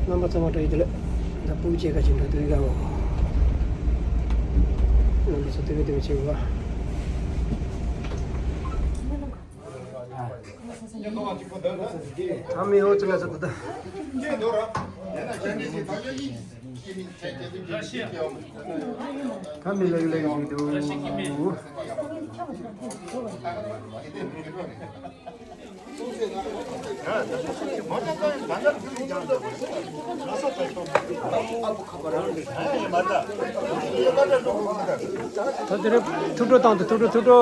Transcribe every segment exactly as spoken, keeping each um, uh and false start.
རྣམ་པ་ཚང་མ་བཀྲ་ཤིས་བདེ་ལེགས། ད་སྤུ་གུ་སྐྱེས་ཁ་ཅིག་འགྲོ་དུས་ཀ་འོ། རྣམ་པ་ཚོ་ཏོག་ཙམ་ཏོག་ཙམ་བྱེད་དགོས། ད་མི་འོ་ཙི་ལ་ཟེར་ད། ད་མི་ལེགས་ལེགས་ཞིག་འདུག། ད་དེ་རིང་ཐུགས་སྤྲོ་བཏང་དུ་ཐུགས་སྤྲོ་ཐུགས་སྤྲོ།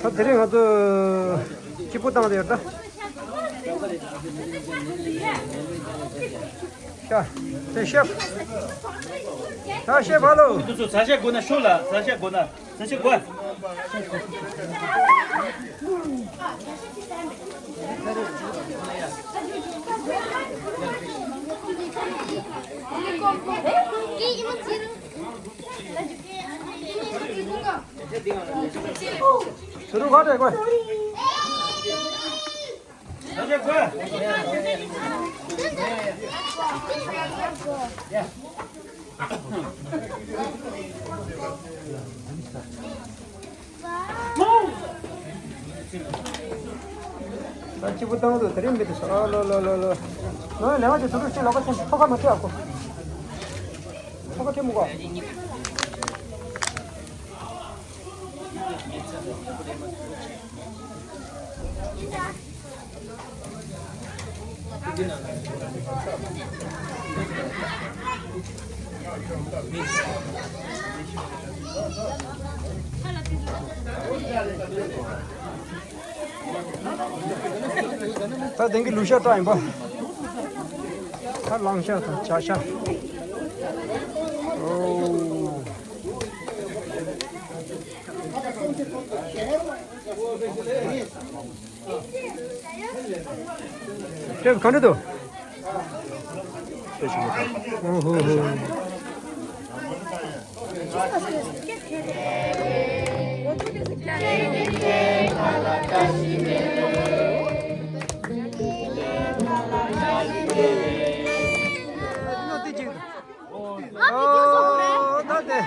ད་དེ་རིང་ང་ཚོ་སྐྱིད་པོ་བཏང་དེ་ཡོད་ད། ཤ། དེ་ཤེབ། ད་ཤེབ་ཧ་ལོ། འདི་ཚོ་ས་ཆ་དགོས་ན་ཤོག་ལ་ས་ཆ་དགོས་ན་ས་ཆ་དགོས། ཚུར་རུ་ག་དེ་དགོས། ད་སྐྱིད་པོ་བཏང་འདུག། དེ་རིང་མི་འདུག་ཨ། ལོ་ལོ་ལོ་ལོ། ནོ་ལས་ཀ་དེ་ཚུར་རུ་ཤི་ལོག་པ་ཆེན་ཐོག་ཁ་མ་ཐེ་ཨ་ཁོ། ཐོག་ཁ་ཐེ་མི་དགོས། ད་དེང་གི་ལུག་ཤ་བཀྲ་ཡིན་པ། ད་གླང་ཤ་དང་བྱ་ཤ། ཨོ། ཁྱོད་ག་འདྲ་འདུག། ཨོ་ཧོ་ཧོ། ཨོ་ད་དེ་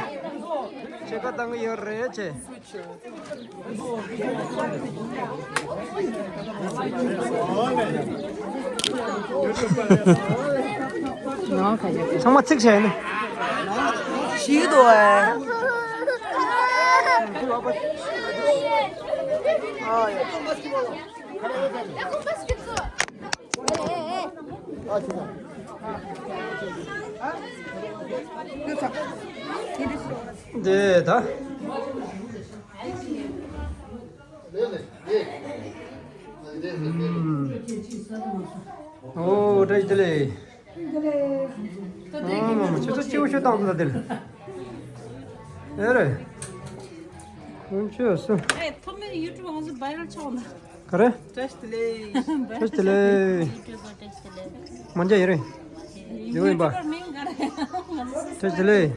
ཕྱེད་ཀ་བཏང་གི་ཡོད་རེད་ཅེ། ཚང་མ་ཚིག་བྱས་ནི། ཞིག་འདུག་ཨེ། འདི་ད། ཨོ་བཀྲ་ཤིས་བདེ་ལེགས། ཨ་མ་མ་ཁྱོད་ཚོ་སྐྱིད་པོ་ཞིག་བཏང་འདུག་ད་དེ་ལ། ཨེ་རེད། ཁྱོད་ཚོ། ཨེ་ཐོག་མའི་ཡུ་ཊུབ་ང་ཚོ་བྷའི་རལ་ཆགས་འདུག། ག་རེ། བཀྲ་ཤིས་བདེ་ལེགས། བཀྲ་ཤིས་བདེ་ལེགས། མ་འཇའ་ཡིན་རེད། ཡོད་ཡིན་པ། བཀྲ་ཤིས་བདེ་ལེགས།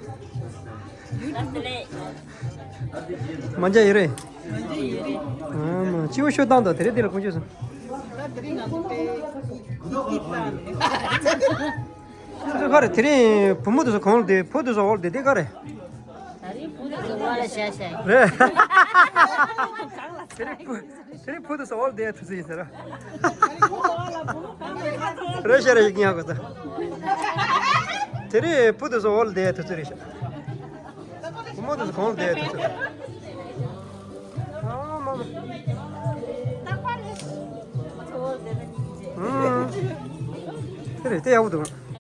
མ་འཇའ་ཡིན་རེད། ཨ་མ་སྐྱིད་པོ་ཞིག་བཏང་དང་དེ་རིང་འདི་ལ་ཁོང་ཆུད་སོང་། ཁྱོད་ཚོ་ག་རེ་དེ་རིང་བུ་མོ་དེ་ཚོ་གང་ལ་བསྡད། བུ་དེ་ཚོ་འོག་ལ་བསྡད་དེ་ག་རེ། ད་རིང་བུ་དེ་ཚོ་འོག་ལ་བཞག་བཞག་ཡིན། རེད། དེ་རིང་བུ། དེ་རིང་བུ་དེ་ཚོ་འོག་ལ་བསྡད་ཐུབ་ས་ཡིན་ཟེར། རེད་ཤག་རེད་ཤག་ཉན་དགོས་ས། དེ་རིང་བུ་དེ་ཚོ་འོག་ལ་བསྡད་ཐུབ་ས་རེད་ཤག། བུ་མོ་དེ་ཚོ་གང་ལ་བསྡད་ཐུབ་ས་རེད། ཨ་མ་མ། ཨུམ། དེ་རེད་དེ་ཡག་པོ་འདུག།